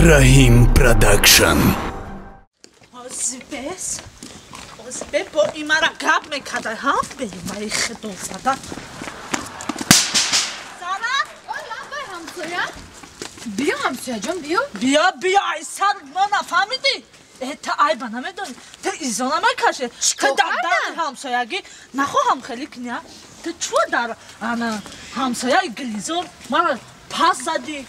Раҳим Продакшн. Озибес, озибе бо имара гап мекарда, ҳа? Бемаи худо зада. Зара? Ой, лабай ҳамсоя. Биё ҳамсояҷон, биё. Биё, биё, ай сар мо нафаҳмидӣ? Э, та айба намедонӣ. Та изо намекаше. Та дар дари ҳамсоягӣ нахоҳам хеле кунӣ, а? Та чӯ дар ана ҳамсояи Гулизор мара пас задӣ?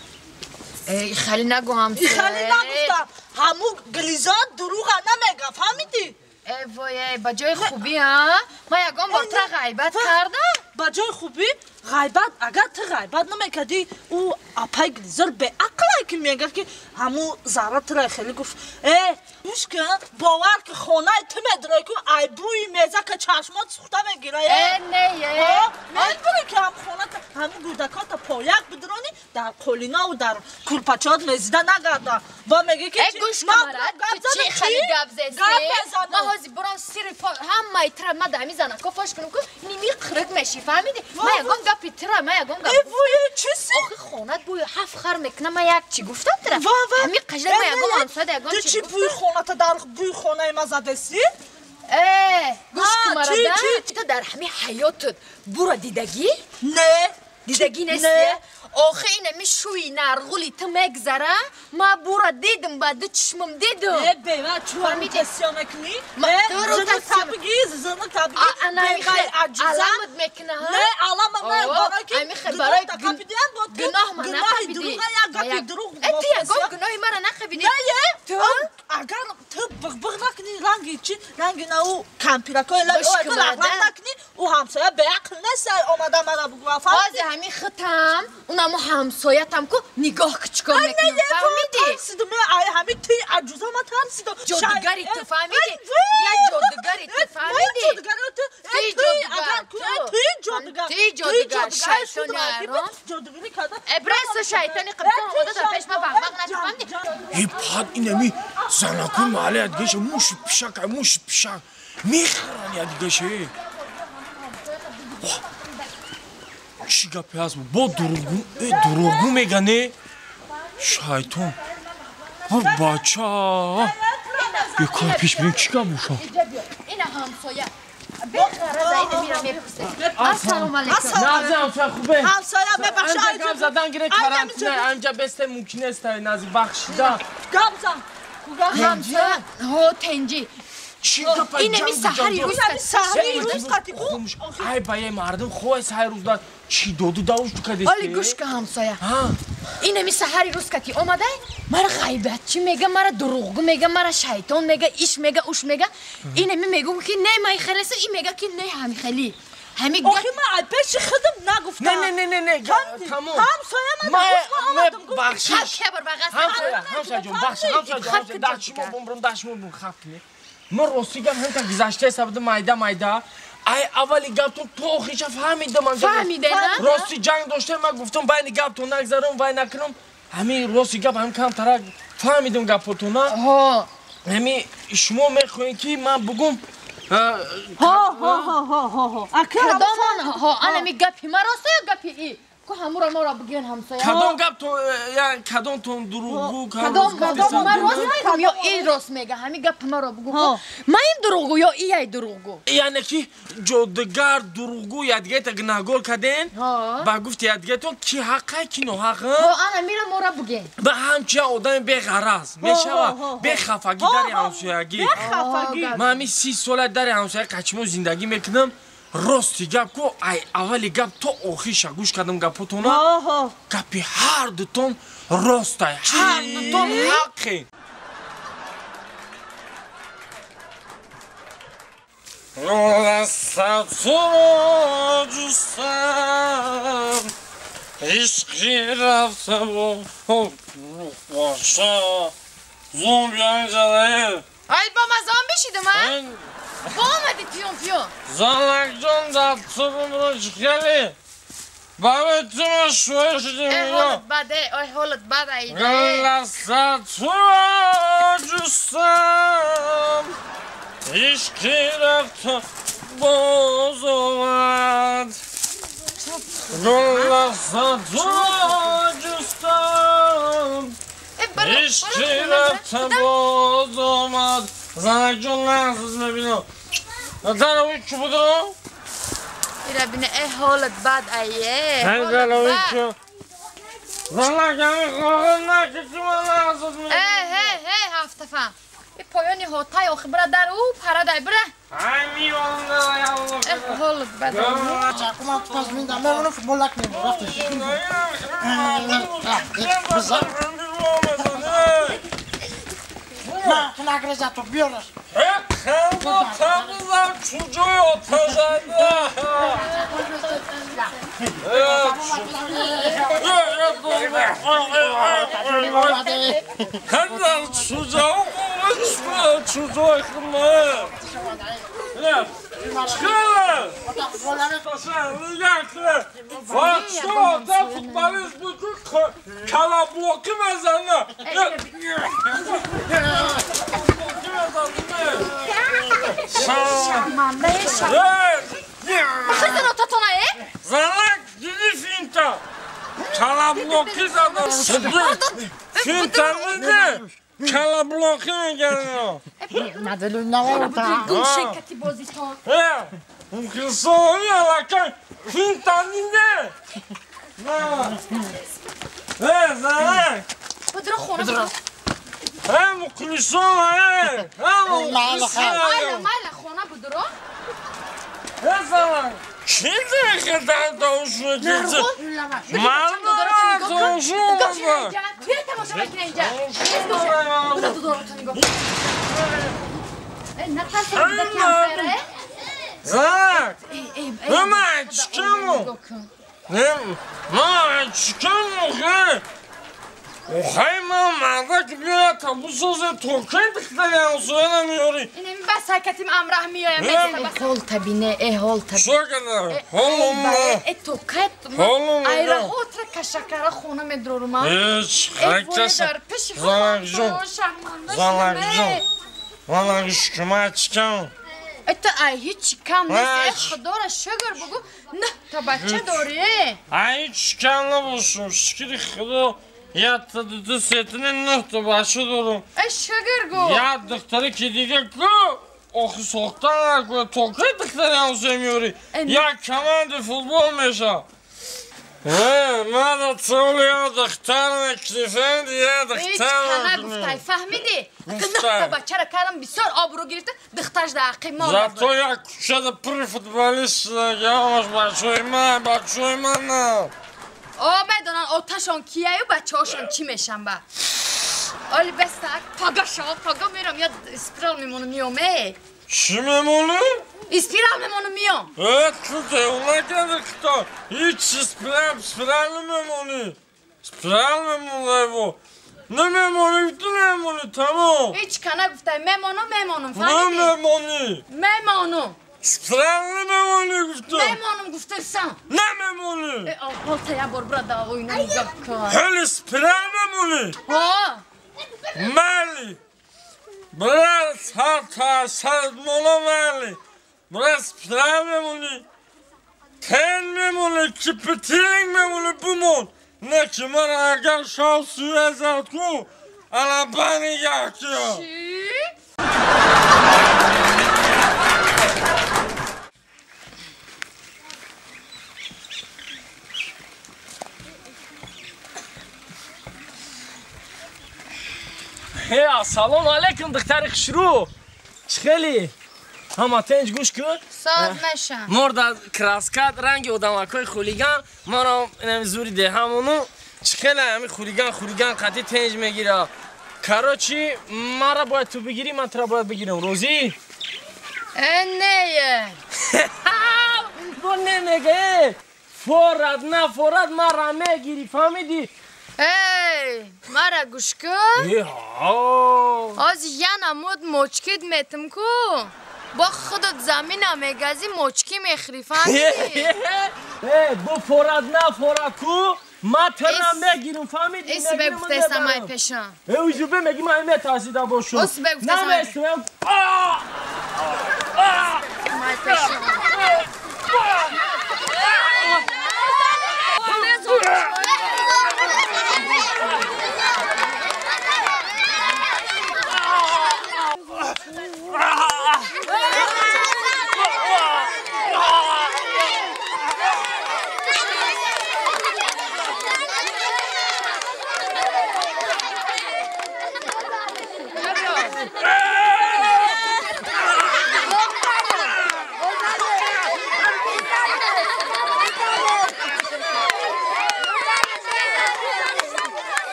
Э, хеле нагу ҳамсоя. Хеле нагуфтам. Ҳаму Гулизор дурӯға намега, фаҳмидӣ? Э, вой, э, ба ҷои хубӣ, а? Ман ягон бор тура ғайбат кардам? Ба ҷои хубӣ ғайбат, агар ту ғайбат намекардӣ, ӯ апаи Гулизор беақлае ки мегӯяд ки ҳаму Зарра тура хеле гуфт. Э, гӯш кун, бовар ки хонаи ту медурой ку ай бӯи меза ка чашмот сӯхта мегира, э? Э, не, э. Медурӣ ки ҳаму хоната, ҳаму гӯдакота пояк бидуронӣ, дар қолинаву дар курпачаот мезида нагарда. Ва мегӣ ки Э, гӯш кун, мара, ту чӣ хеле гап зести? Гап мезанам. Ман ҳозир бурам сири ҳамаи тура ма дар ҳамин занако фош кунам ку ними қирик мешӣ, фаҳмидӣ? Ман ягон гапи тура, ман ягон гап. Э, вой, чӣ си? Охи хонат бӯи ҳафт хар мекунам, ман як чӣ гуфтам тура? Ва, ва. Ҳамин қажда ман ягон ҳамсояда ягон Ту чӣ чӣ гуфтам? бӯи хоната дар бӯи хонаи ма задеси? Э, гӯш кун, А, мара, чӣ, да? чӣ? Ту дар ҳамин ҳаётат бура дидагӣ? Не. Дидагӣ нести? Не. Охи инами шӯи нарғули ту мегзара, ма бура дидам, ба ду чишмам дидам. Э, бева, чӯ Фаҳмидӣ? тасиё мекунӣ? Ма Э, ту рӯ зину тасиё табигӣ, зину табигӣ, А, ана беваи хе, аҷиза. аламат мекуна, ҳа? Не, алама не, О, барои ки ами хе, гуноҳ барои тақабидиан, бо ту гуноҳ ма гуноҳи нақабидӣ. дурӯға, як гапи дурӯғ Э, ту ягон бофтасиё. гуноҳи мара нақабидӣ. Не, е, Ту? Агар ту биғбиғ накунӣ, ранги чӣ, ранги на ӯ кампиракои ла, Гӯш ӯ кун, лағлақ мара, да? накунӣ, ӯ ҳамсоя беақл нест, ай омада мара бугӯ, фаҳмидӣ? Ҳозир ҳамин хитам, унамо ҳамсоятам ку нигоҳ ку чӣ кор Ай, не, мекунам, е, фаҳмидӣ? тарсидум, е, ай, ҳамин туи аҷуза ма тарсидум. Ҷодугари ту, фаҳмидӣ? Ай, вой! Як ҷодугари ту, Э, фаҳмидӣ? ман ҷодугар, ту, э, Туи туи, ҷодугар, агар ку, э, ту. туи ҷодугар, Туи туи ҷодугар, ҷодугар, шайтони шуд, айрон. ҷодугарӣ карда. Э, бресо шайтони қибтон Э, омода дар пеш ма шайтон, вағвағ э, накун, фаҳмидӣ? ҷан, Э, пад инами занакои маҳалли ядгеша муши пишак, ай муши пишак мехӯранд ядгеше. Чӣ гапе ҳаст? Бо дурӯғгӯ, э, дурӯғгӯ мега, не? Шайтон. О, бача. Бекор пеш бинем чӣ гап боша? Иҷа биё. Ина ҳамсоя. Беғараза ина мира мепурсе. Ассалому алайкум. Нази ҳамсоя хубе? Ҳамсоя, мебахши, Анҷа ай, гап задан гире ай, карантина, намича- анҷа бесте мумкин нест, ай, нази бахшида. Гап зан. Гап зан. Ҳамсоя, ҳо, тенҷи. Чӣ гап ай, Ина ми ҷангу саҳари ҷанҷол? рӯз Ина ми саҳари рӯз қати ку. Хомӯш. Ай, ба е мардум хоҳ саҳари рӯз да чӣ доду давуш ту кадесте? Оли гӯш ка ҳамсоя. Ҳа. Ина ми саҳари рӯз кати омадай, мара ғайбат чӣ мега, мара дурӯғгӯ мега, мара шайтон мега, иш мега, уш мега. Ина ми мегӯм ки не май хелеса, и мега ки не ҳами хели. Ҳами гап Охи ман ай пеши худам нагуфтам. Не, не, не, не, не, Фаҳмидӣ? тамом. Ҳамсоя ман Ма- гуфт, ман омадам, гуфт. бахшиш. Хаб кебр бағас. Ҳамсоя, ҳамсоя ҷон, бахшиш, ҳамсоя ҷон, Хаб ҳамсоя, ки дашмо ҷон. бумрум, дашмо бум, хаб кунӣ. Ман рости гап ҳамта гузаштаи сабади майда майда. Ай аввали гаптон то охириша фаҳмидам анҷа. Фаҳмиде, на? Рости ҷанг доштем, ман гуфтам байни гаптон нагзарам, вай накунам. Ҳамин рости гап ҳам камтарак фаҳмидам гапотона. Ҳо. Ҳамин шумо мехоҳед ки ман бугум, Ҳо, ҳо, ҳо, ҳо, ҳо, ҳо. Ака, Кадом он? Ҳо, ана ми гапи ма рост ё гапи и? Ку ҳамуро моро бигӯен ҳамсоя. Кадом гаптон, я кадомтон дурӯғгӯ, Кадом кадом ма рост мегӯм ё и рост мега? Ҳами гапи маро бугӯ. Ҳо. Ма ин дурӯғгӯ ё и ай дурӯғгӯ? Яъне ки ҷодугар, дурӯғгӯ ядгета гунаҳгор карден, Ҳо. ба гуфти ядгетон ки ҳаққай, ки ноҳақ? Ҳо, ана мира моро бугӯен. Ба ҳамчи одами беғараз мешава, ҳо, ҳо. бехафагӣ дари ҳамсоягӣ. Бехафагӣ. Ман ҳамин 30 сола дари ҳамсоя қачимо зиндагӣ мекунам. Рости гап ку, ай аввали гап то охириша гӯш кардам гапотона. Ҳо, ҳо. Гапи ҳар дутон ростай, ҳар дутон ҳаққе. Ишқи рафта боша зомби. Ай, ба ма зомби шидам, а? Бо омади пиён пиён. Занакҷон, дар тубумро чикали барои ту ма шӯя шудем. Э, ҳолат бад, э, ой, ҳолат бад, айда. Лассатуро ҷустам, ишқи рафта боз омад. Лассатуро ҷустам. Э, Ишқи рафта боз омад. Занакҷон нағзиз мебинам. Дарави чӣ будам? Ира бине, э ҳолат бад ае. Дарави чӣ? Занак ҳамин хоҳам накӣ ман нағзиз мебинам. Э, э, э, ҳафтафа. И поёни ҳотай охи бира дар ӯ парадай бира. Ай миён дай. Э ҳолат бад. Чакумам пас минда мемонам футбол накунем. Рафтем. На, ту нагреза то биёраш. Ханда чуҷои отазада. Ханда чуҷои чуҷои хма. Футболист буд калаблоки мезана. Хизр отатона э? Занак диди финта. Калаблоки зада. Финта диди. Калаблоки мегардам. Гумшекати бозитон. Мухлисони аллакай финта диди. Э, занак. Будро хона. Э, мухлисон, э! Э, мухлисон! Майла, майла, хона будро. Э, занак, чӣ дехе дар тавшуна киҷа? Ман тавшуна. Туя тамошо мекунӣ инҷа. Будро дудорото нигоҳ. Э, натарса буда ки ҳамсайра, э? Занак! Ман чикаму? Ман чикаму, хе? Охай ман мардак биёяд та бисозе то кай духтари ҳамсоя намеёрӣ? Инами бас ҳаракатим амраҳ меоям. Ҳол табине, э ҳол табине. Шо када? Ҳолум э то кай айраҳотра кашакара хона медрорум а? Ҳеч ҳаракаса. Занакҷон, занакҷон, манак шума чикам. Это ай ҳеч кам нест, э худора шукр бугу, на та бача дорӣ. Ай ҳеч кам набошум, шукри худо. Я ду сетини нӯҳта бача дорум. Э шукр гу. Як духтаре ки дига ку охи сохта накунад, то кай духтари ҳамсоя меёрӣ? Як команди футбол меша. Э, мада цоли я духтар мекунӣ, я духтар. Ҳеч кана гуфтай, фаҳмидӣ? Нӯҳта бачара кардам бисёр обрӯ гирифта, духтарш дар ақиб монд. Зато як кӯчада пури футболист шуда, ҳамаш бачаҳои ман, бачаҳои манам. О, медонан оташон кияю бачаҳошон чӣ мешан ба. Оли бестак, пага шав, пага мерам, я спирал мемонам миём, э. Чӣ мемонӣ? Спирал мемонам миём. Э, ту девона кардӣ худо. Ҳеч спирал намемонӣ. Спирал мемонӣ. Намемонӣ, ту намемонӣ, тамом. Ҳеч кана гуфтай, мемонам, мемонам, фаҳмидӣ? Намемонӣ. Мемонам. Спирал намемонӣ гуфтам. Мемонам гуфтасам. Намемонӣ. Э, ҳолта як бор бира дар оина нигоҳ кун. Ҳоли спирал мемонӣ? Ҳо. Майли. Бира сар сармона майли. Бира спирал мемонӣ. Тен мемонӣ, кипетилинг мемонӣ бимон. Не ки ман агар шав сӯя зад ку, ана банигах киё. Чӣ? Ассалому алайкум, духтари хушрӯ. Чӣ хеле? Ҳама тенҷ гӯш кун. Соз мешам. Морда краскат ранги одамакҳои хулиган, маро инами зури деҳамону чӣ хеле ҳами хулиган хулиган қатъи тенҷ мегира. Короче, мара бояд ту бигирӣ, ман тура бояд бигирам. Розӣ? Э, не. Бо не мега, э. Форад, на форад, мара мегирӣ, фаҳмидӣ? Эй, мара гӯш кун. Оз я намуд мочкид метм ку. Бо худат замина мегазӣ мочкӣ мехӯрӣ, фаҳмидӣ? Э, бо форад на форад ку, ман тара мегирам, фаҳмидӣ? Ис бегуфтаестам ай пешам. Э, уҷу бемегӣ ман метарсида бошум. Ус бегуфтаестам. Наместам. Май пешам.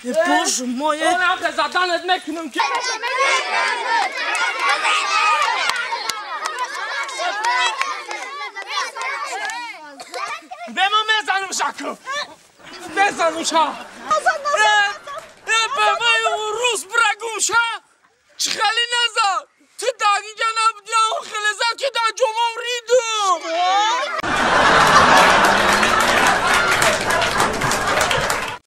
Боже мой! Олам заданат мекунам ки. Бе ма мезанам шаку. Мезанам ша. Э, бабай рус брагум ша. Чихали